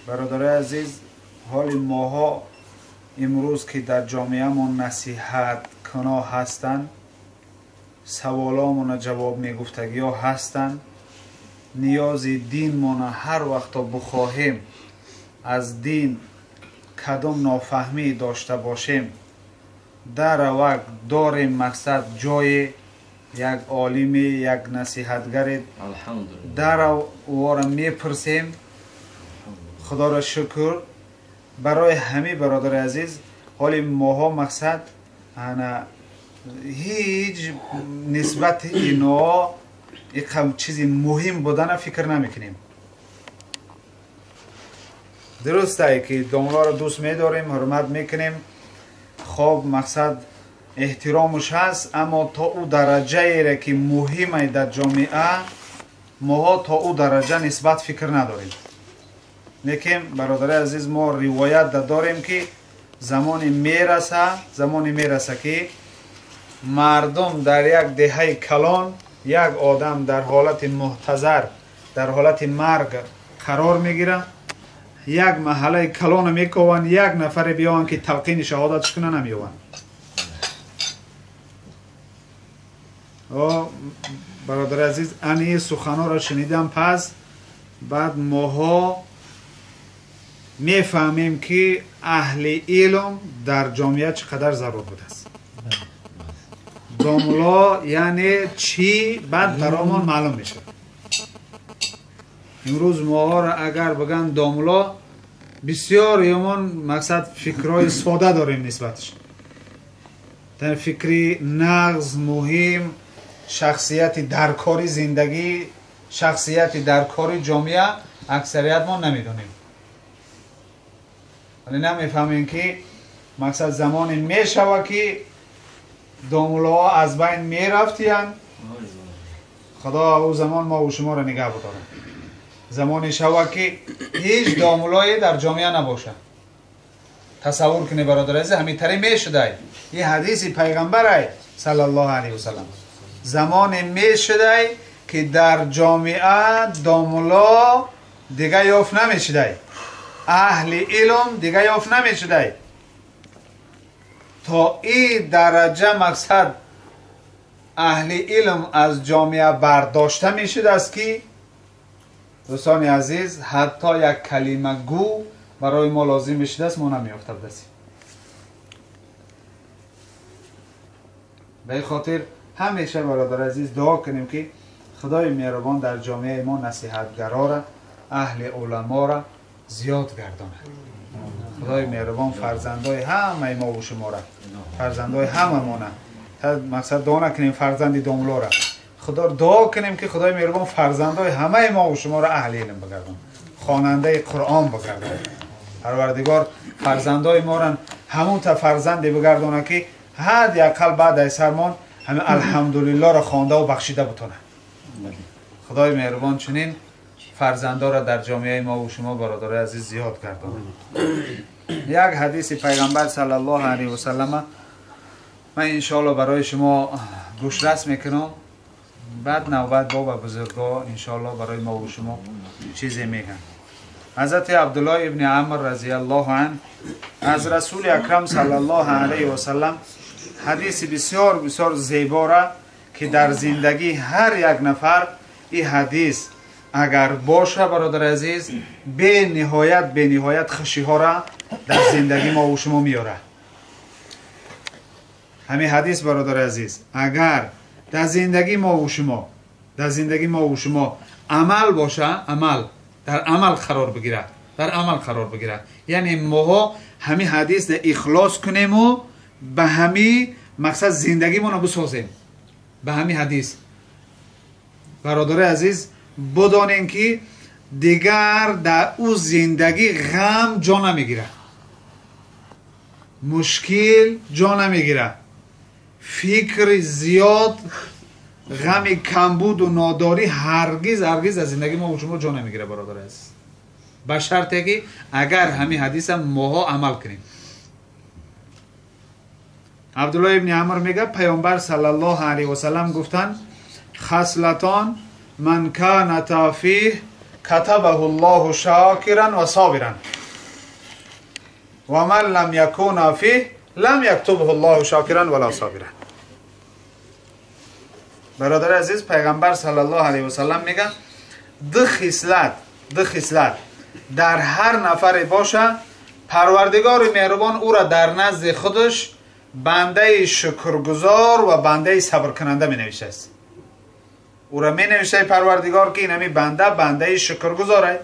Бародарои азиз, ҳоли моҳо имрӯз ки дар ҷомеамон насиҳаткуно ҳастанд, саволомона ҷавоб мегуфтагиҳо ҳастанд, ниёзи динмона ҳар вақто бухоҳем аз дин кадом нофаҳмӣ дошта бошем, даравак дорем мақсад ҷое як олиме, як насиҳатгаре даравора мепурсем. Худоро шукр. Барои ҳамин бародари азиз, ҳоли моҳо мақсад ана ҳеҷ нисбати ино чизи муҳим будана фикр намекунем. Дурустае ки домларо дӯст медорем, ҳурмат мекунем, хоб мақсад эҳтиромуш ҳаст, аммо то ӯ дараҷаере ки муҳимае дар ҷомеа, моҳо то ӯ дараҷа нисбат фикр надорем. Лекин бародари азиз, мо ривоят дорем ки замоне мераса ки мардум дар як деҳаи калон як одам дар ҳолати муҳтазар, дар ҳолати марг қарор мегирад, як маҳаллаи калона мекованд, як нафаре биёванд ки талқини шаҳодатш куна намеёванд. Бародари азиз, ани суханҳоро шунидам, пас баъд моҳо мефаҳмем ки аҳли илм дар ҷомеа чӣ қадар зарур будааст. Домло яъне чӣ баъд баромон маълум мешавад. Имрӯз моҳоро агар бигӯянд домло, бисёр ёмон мақсад фикрҳои сода дорем нисбаташ. Фикри нағз, муҳим, шахсияти дар кори зиндагӣ, шахсияти дар кори ҷомеа аксарият мо намедонем. Вале намефаҳмем ки мақсад замоне мешавад ки домлоҳо аз байн мерафтиянд. Худо ӯ замон мо ӯ шуморо нигаҳ бидорад. Замоне шавад ки ҳеҷ домлое дар ҷомеа набошад. Тасаввур кунед бародари азиз, ҳамин таре мешудай. Ин ҳадиси пайғамбарай саллаллоҳу алайҳи васаллам. Замоне мешудай ки дар ҷомеа домло дига ёфт намешудай, аҳли илм дига ёфт намешудай. То ин дараҷа мақсад аҳли илм аз ҷомеа бардошта мешудааст ки дӯстони азиз, ҳатто як калима гӯ барои мо лозим мешудааст, мо намеёфта будастем. Ба ин хотир ҳамеша бародари азиз дуо кунем ки худои меҳрубон дар ҷомеаи мо насиҳатгарора, аҳли уламора зиёд гардонад. Худои меҳрубон фарзандои ҳамаи мо ва шумора, фарзандои ҳамамона, мақсад дуо накунем фарзанди домлора, худо дуо кунем ки худои меҳрубон фарзандои ҳамаи мо ва шуморо аҳли илм бигардонад, хонандаи қуръон бигардонад. Парвардигор фарзандои моро ҳамон та фарзанде бигардонад ки ҳадди ақал баъд аз сармон ҳамин алҳамдулиллоҳро хондаву бахшида бутонад. Худои меҳрубон чунин фарзандоро дар ҷомеаи мо ва шумо бародарои азиз зиёд гардонад. Як ҳадиси пайғамбар саллаллоҳу алайҳи васаллама ман иншоалло барои шумо гӯшрас мекунам. баъд навбат бо бузургҳо иншоалло барои мо ва шумо чизе мегӯянд. ҳазрати Абдуллоҳ ибни Амр разияллоҳу анҳ аз расули акрам саллаллоҳу алайҳи васаллам ҳадиси бисёр бисёр зебора ки дар зиндагии ҳар як нафар ин ҳадис агар боша бародари азиз, бениҳоят хушиҳоро дар зиндагии мо ва шумо меорад. ҳамин ҳадис бародари азиз агар дар зиндагии мо ва шумо, дар зиндагии мо ва шумо амал боша, амал дар амал қарор бигирад, дар амал қарор бигирад, яъне моҳо ҳамин ҳадис ихлос кунему ба ҳамин мақсад зиндагимонро бисозем, ба ҳамин ҳадис. Бародари азиз, бидонем ки дигар дар ӯ зиндагӣ ғам ҷо намегирад, мушкил ҷо намегирад, фикри зиёд, ғами камбуду нодорӣ ҳаргиз ҳаргиз аз зиндагии мо ва шумо ҷо намегирад бародари азиз, ба шарте ки агар ҳамин ҳадиса моҳо амал кунем. Абдуллоҳ ибни Амр мегӯяд пайғамбар саллаллоҳу алайҳи васаллам гуфтанд: хаслатон من كانتا فيه كتبه الله شاكرا وصابرا ومن لم يكون فيه لم يكتبه الله شاكرا ولا صابرا. برادر عزیز، پیغمبر صلی الله علیه و سلم میگه دو خصلت در هر نفر باشه، پروردگار مهربان او را در نزد خودش بنده شکرگزار و بنده صبر کننده می نویسه است. او را می نویسه پروردگار که اینمی بنده بنده شکرگزاره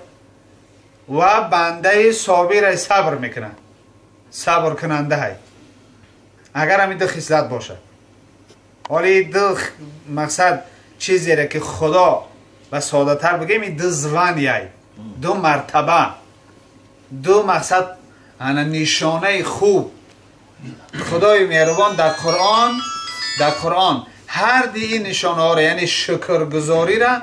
و بنده صابر، صبر میکنه، صبر کننده های. اگر همین دو خصلت باشه، حالی دو مقصد چیزی را که خدا و ساده تر بگیم این دو زوانیه، دو مرتبه، دو مقصد نشانه خوب. خدای مهربان در قرآن هر دی این نشانه ها را، یعنی شکرگزاری را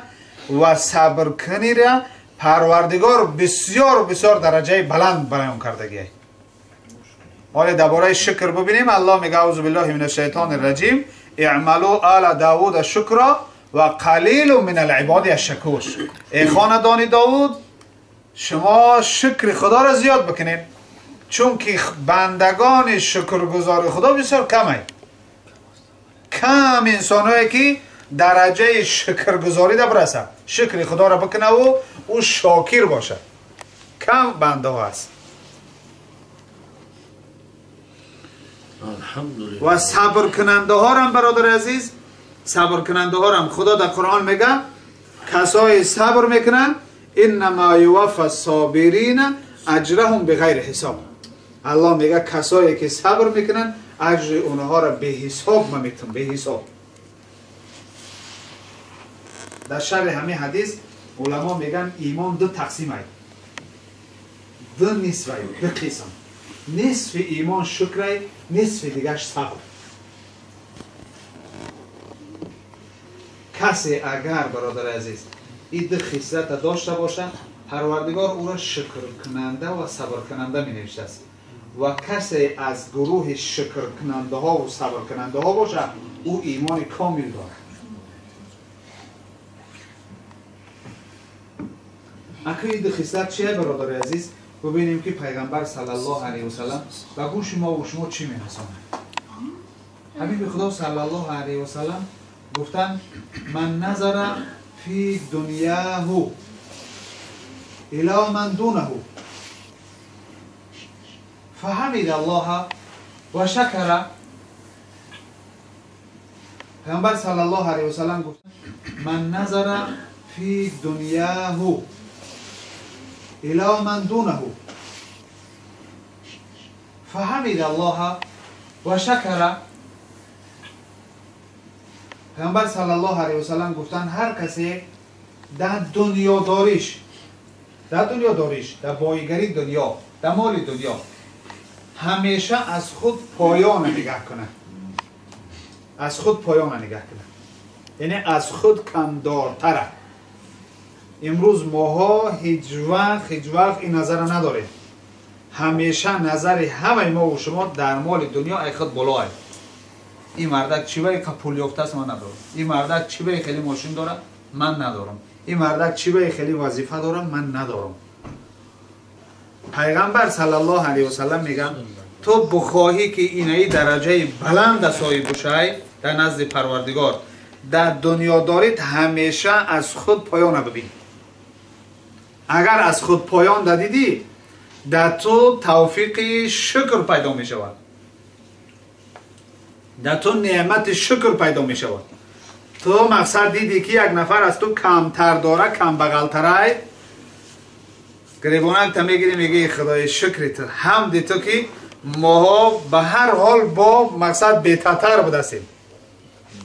و صبرکنی را، پروردگار بسیار بسیار درجه بلند بیان کردگیه. حالا درباره شکر ببینیم. الله میگه اعوذ بالله من الشیطان الرجیم اعملوا آل داوود شکرا و قلیل من العباد الشکور. ای خاندان داوود، شما شکر خدا را زیاد بکنید، چون که بندگان شکرگزار خدا بسیار کمه. کم انسانهایی که درجه شکرگزاری در برسه، شکر خدا را بکنه و او شاکر باشه، کم بنده ها هست. و صبر کننده ها هم برادر عزیز، صبر کننده ها هم خدا در قرآن میگه کسای صبر میکنن انما یوفى الصابرین اجرهم بغیر حساب. الله میگه کسایی که صبر میکنن اجر اونها را به حساب میتم، به حساب. در شرح همه حدیث علما میگن ایمان دو تقسیم است، دو نصف است، دو قسم. نصف ایمان شکر، نصف دیگرش صبر. کسی اگر برادر عزیز این دو خصلت داشته باشه، پروردگار او را شکر کننده و صبر کننده می نوشته است. و کسی از گروه شکر کننده ها و صبر کننده ها باشه، او ایمان کامل دارد. اکنون این دو خصلت چیه برادر عزیز؟ ببینیم که پیغمبر صلی الله علیه و سلم به گوش ما و شما چی میرساند. حبیب خدا صلی الله علیه و سلم گفتن من نظر فی دنیاه الی من دونه فحمد الله و شکر. پیغمبر صلی الله علیه و سلم گفتن من نظر فی دنیاه الى من دونه فحمد الله و شکر. پیامبر صلی الله علیه و سلم گفتن هر کسی در دنیا داریش، در بایگری دنیا، در مال دنیا، همیشه از خود پایان نگاه کنه، از خود پایان نگاه کنه، یعنی از خود کمدارتره. امروز ماها هیچ وقت این نظر نداریم. همیشه نظر همه ما و شما در مال دنیا ای خود بالاه. این مردک چی به پول یافته است من ندارم، این مردک چی به خیلی ماشین داره من ندارم، این مردک چی به خیلی وظیفه داره من ندارم. پیغمبر صلی الله علیه و سلم میگن تو بخواهی که اینه درجه بلند صاحب بشی در نزد پروردگار، در دنیا دارید همیشه از خود پایان ببین. اگر از خود پایان دادیدی، در تو توفیق شکر پیدا می شود، در تو نعمت شکر پیدا می شود. تو مقصد دیدی که یک نفر از تو کمتر داره، کم بغلتره، گریبانک تا میگیری میگی خدای شکر تو، حمد تو که ماها به هر حال با مقصد بهتر بودستیم.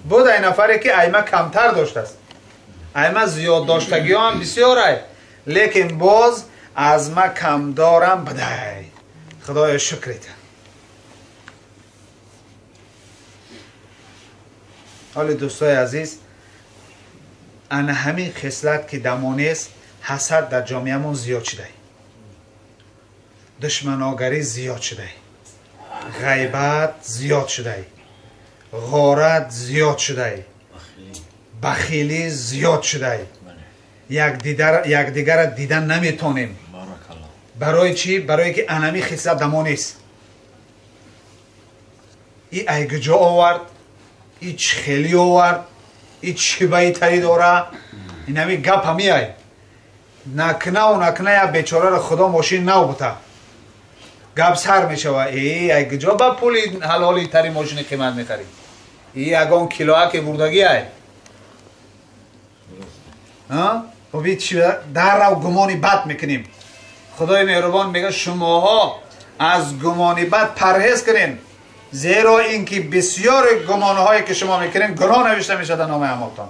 بود این نفری که ایمه کمتر داشته است، ایمه زیاد داشتگی هم بسیاره، لیکن باز از ما کم دارم بده، خدای شکرت. حالا دوستای عزیز، انا همین خصلت که دمانه است، حسد در جامعه زیاد شده، دشمناگری زیاد شده، غیبت زیاد شده، غارت زیاد شده، бахилӣ зиёд шудай. Якдигарро дидан наметонем. Барои чӣ? Барое ки анами хислат дамо нест. И ай куҷо овард, и чӣ хелӣ овард, и чӣ баитарӣ дора, инами гап ҳамиай. Накнаву накна як бечораро худо мошин нав бута. Гап сар мешава. Э, ай куҷо ба пули ҳалоли тари мошини қимат мехарӣ? И ягон килоаке бурдагӣ ай. Даррав гумони бад мекунем. Худои меҳрубон мегӯяд шумоҳо аз гумони бад парҳез кунед, зеро ин ки бисёри гумонҳое ки шумо мекунед гуноҳ навишта мешавад дар номаи аъмолтон.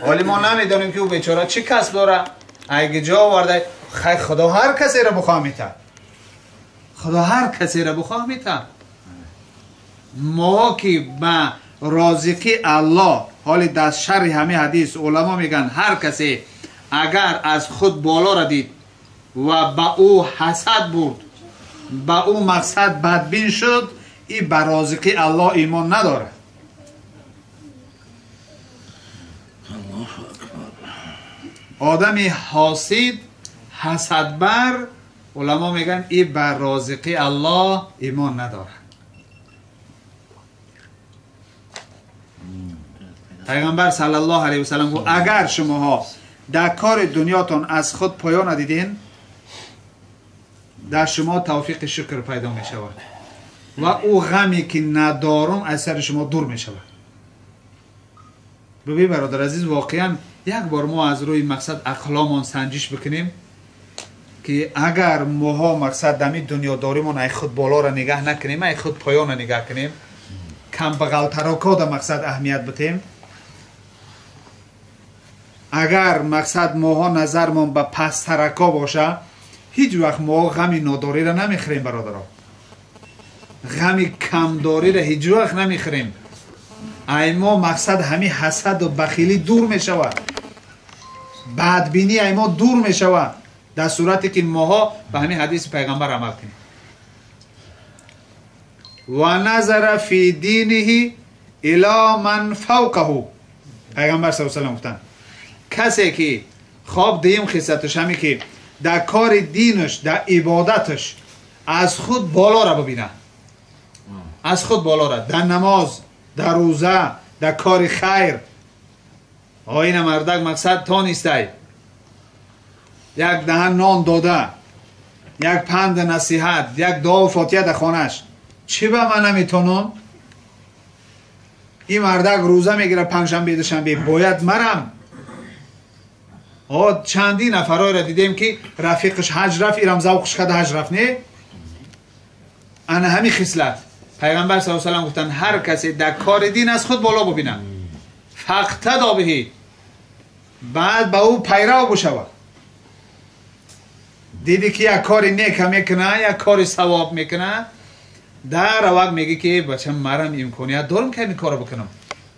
ҳоли мо намедонем ки ӯ бечора чӣ касб дора, ай куҷо оварда. Хай худо ҳар касеро бихоҳ метаҳад. Худо ҳар касеро бихоҳ метаҳад. Мо ки ба розиқи Аллоҳ, ҳоли дар шарҳи ҳамин ҳадис уламо мегӯянд ҳар касе агар аз худ боло ра дид ва ба ӯ ҳасад бурд, ба ӯ мақсад бадбин шуд, и ба розиқи Аллоҳ имон надорад. Одами ҳосид, ҳасадбар, уламо мегӯянд и ба розиқи Аллоҳ имон надорад. Пайғамбар саллаллоҳу алайҳи васаллам гуфт агар шумоҳо дар кори дунётон аз худ поён надидин, дар шумо тавфиқи шукр пайдо мешавад ва ӯ ғаме ки надорум аз сари шумо дур мешавад. Бибин бародар азиз, воқеан як бор мо аз рӯи мақсад ақломон санҷиш бикунем ки агар моҳо мақсад дами дунёдоримон ай худ болоро нигаҳ накунем, ай худ поёнро нигаҳ кунем, камбағалтарокода мақсад аҳамият битем, агар мақсад моҳо назармон ба пасттарако боша, ҳеҷ вақт мо ғами нодориро намехӯрем бародаро. Ғами камдориро ҳеҷ вақт намехӯрем. Ай мо мақсад ҳамин ҳасаду бахилӣ дур мешавад, бадбинӣ ай мо дур мешавад дар сурате ки моҳо ба ҳамин ҳадиси пайғамбар амал кунем. Ва назара фи диниҳи ило ман фавқаҳу. Пайғамбар саллаллоҳу алайҳи васаллам гуфтанд касе ки хоб дуюм хислаташ ҳаме ки дар кори динаш, дар ибодаташ аз худ болоро бибинад, аз худ болоро дар намоз, дар рӯза, дар кори хайр. Оина мардак мақсад тонистай як даҳан нон дода, як панду насиҳат, як дуо фотиҳа дар хонаш, чӣ ба ман наметонам? Ин мардак рӯза мегирад панҷшанбе, душанбе, бояд марам. Чандин нафарҳоеро дидем ки рафиқаш ҳаҷ рафт, ирам завқш карда ҳаҷ рафт, не? Ана ҳамин хислат. Пайғамбар саллаллоҳу алайҳи васаллам гуфтанд ҳар касе дар кори дин аз худ боло бибинад, фақтадо биҳи, баъд ба ӯ пайрав бишавад. Диди ки як кори нека мекунад, як кори савоб мекунад, дар равак мегӣ ки бача марам имконият дорам ки ҳамин корро бикунам,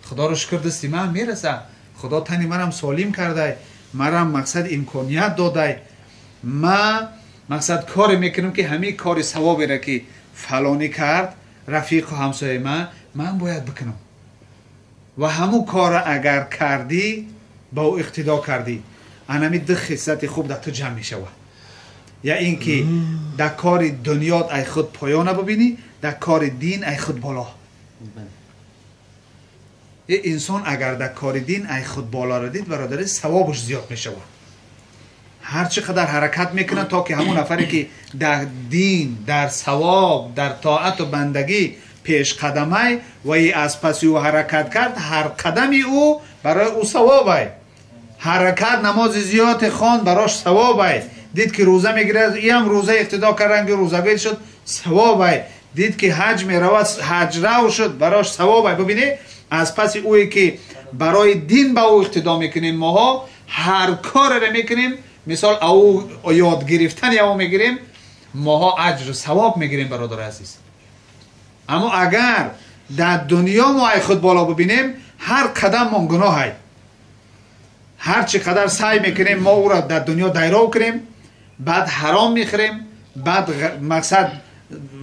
худоро шукр дасти ман мерасад, худо тани манам солим кардай, марам мақсад имконият додай, ма мақсад коре мекунам ки ҳамин кори савоберо ки фалонӣ кард рафиқу ҳамсояи ман, ман бояд бикунам. Ва ҳамун корро агар кардӣ, ба ӯ иқтидо кардӣ, анами ду хислати хуб дар ту ҷамъ мешавад. Я ин ки дар кори дунёт ай худ поёна бибинӣ, дар кори дин ай худ боло. Инсон агар дар кори дин ай худ болоро дид, бародари, савобаш зиёд мешавад. Ҳар чӣ қадар ҳаракат мекунад то ки ҳамон нафаре ки дар дин, дар савоб, дар тоату бандагӣ пешқадамай ва и аз паси ӯ ҳаракат кард, ҳар қадами ӯ барои ӯ савобай. Ҳаракат намози зиёде хонд, барош савобай. Дид ки рӯза мегирад, иам рӯза иқтидо кард, ки рӯзагир шуд, савобай. Дид ки ҳаҷ меравад, ҳаҷрав шуд, барош савобай. Бибинед, аз паси ӯе ки барои дин ба ӯ иқтидо мекунем, моҳо ҳар кореро мекунем, мисол ӯ ёд гирифтани ӯ мегирем, моҳо аҷру савоб мегирем бародари азиз. Аммо агар дар дунё мо ай худ боло бибинем, ҳар қадаммон гуноҳай. Ҳар чӣ қадар саъй мекунем мо ӯро дар дунё дайров кунем, баъд ҳаром мехӯрем, баъд мақсад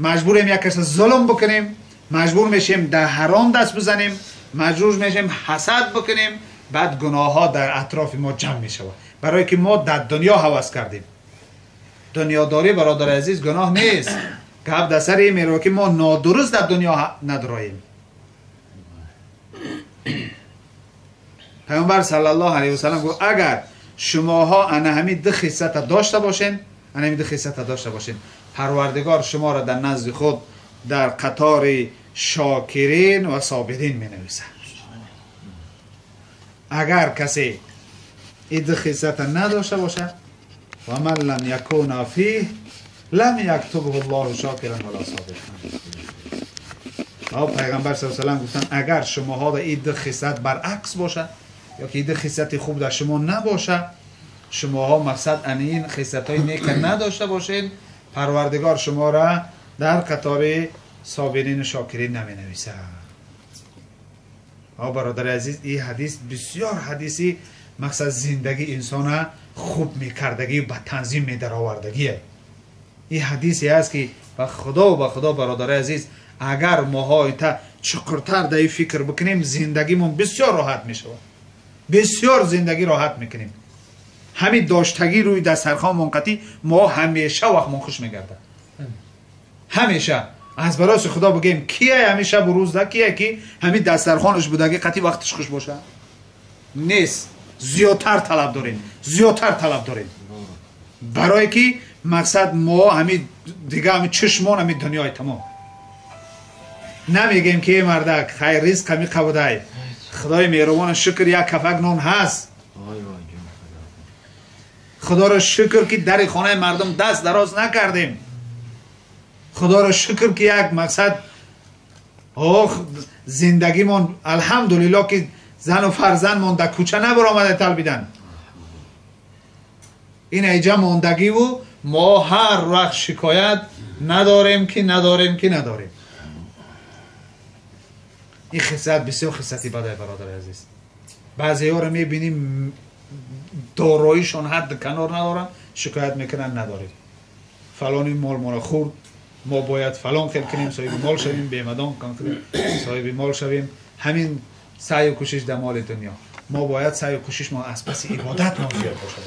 маҷбурем як каса зулм бикунем, маҷбур мешем дар ҳаром даст бизанем, مجبور میشیم حسد بکنیم، بعد گناه ها در اطراف ما جمع میشود، برای که ما در دنیا هوس کردیم. دنیاداری برادر عزیز گناه نیست، گپ در سر این میره که ما نادرست در دنیا نداریم. پیامبر صلی الله علیه و سلم گفت اگر شماها انا همین دو خصلت داشته باشین، انا همین دو خصلت داشته باشین، پروردگار شما را در نزد خود در قطار شاکرین و صابرین می نویسد. اگر کسی این دو خصلت نداشته باشه، و من لم یکون فیه لم یکتبه الله شاکرا ولا صابرا. پیغمبر صلی الله علیه و سلم گفتن اگر شماها در این دو خصلت برعکس باشه، یا که این دو خصلت خوب در شما نباشه، شماها مقصد ان این خصلت های نیک نداشته باشین، پروردگار شما را در قطار صابرین و شاکرین نمی نویسه. برادر عزیز، این حدیث بسیار حدیثی مقصد زندگی انسان خوب میکردگی و به تنظیم میدرآوردگیه. این حدیثی است که به خدا و به خدا برادر عزیز، اگر ماها تا چقرتر در این فکر بکنیم، زندگیمون بسیار راحت میشود، بسیار زندگی راحت میکنیم. همین داشتگی روی دسترخوان منقطی ما همیشه وقت من خوش میگرده، همیشه از براس خدا بگیم کیه همیشه بروز ده کیه که همین دسترخوانش بودگی قطعی وقتش خوش باشه؟ نیست. زیادتر طلب داریم، زیادتر طلب داریم، برای که مقصد ما همین دیگه همین چشمان همین دنیای تمام. نمیگیم که مردک خیر رزق همی قبوده، خدای مهربان شکر یک کفک نان هست، خدا را شکر که در خانه مردم دست دراز نکردیم، خدا را شکر که یک مقصد آخ زندگیمون الحمدلله که زن و فرزندمون در کوچه نبرآمده طلبیدن. این ایجا ماندگی و ما هر وقت شکایت نداریم که نداریم که نداریم. این خصلت بسیار خصلتی بده برادر عزیز. بعضی ها رو میبینیم داراییشون حد کنار ندارن، شکایت میکنن نداریم، فلانی مال ما را خورد، ما باید فلان خیل کنیم، صاحب مال شویم، بیمدان کنیم، صاحب مال شویم. همین سعی و کوشش در مال دنیا، ما باید سعی و کوشش ما از پس عبادت ما زیاد باشه.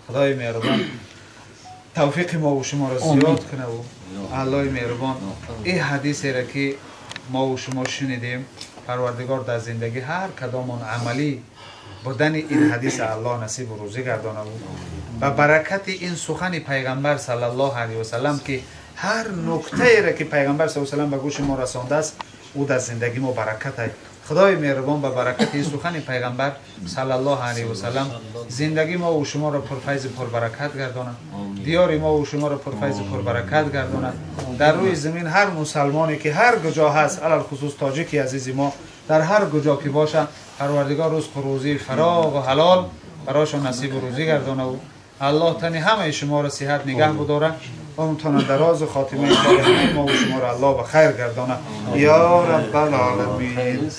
خدای مهربان توفیق ما و شما را زیاد کنه و الله مهربان این حدیثی را که ما و شما شنیدیم، پروردگار در زندگی هر کدامان عملی بودن این حدیث الله نصیب و روزی گردانه و برکت این سخن پیغمبر صلی الله علیه و سلم که هر نکته را که پیغمبر صلی الله علیه و سلم به گوش ما رسانده است، او در زندگی ما برکت است. خدای مهربان به برکت این سخن پیغمبر صلی الله علیه و سلم زندگی ما و شما را پرفیض پربرکت گردانه، دیار ما و شما را پرفیض پربرکت گردانه. در روی زمین هر مسلمانی که هر کجا هست، علی الخصوص تاجیکی عزیز ما در هر کجا که باشه، پروردگار رزق و روزی فراغ و حلال برایشان نصیب و روزی گردانه و الله تنی همه شما را صحت نگه بداره و تان دراز و خاتمه صالح ما و شما را الله به خیر گردانه یا رب العالمین.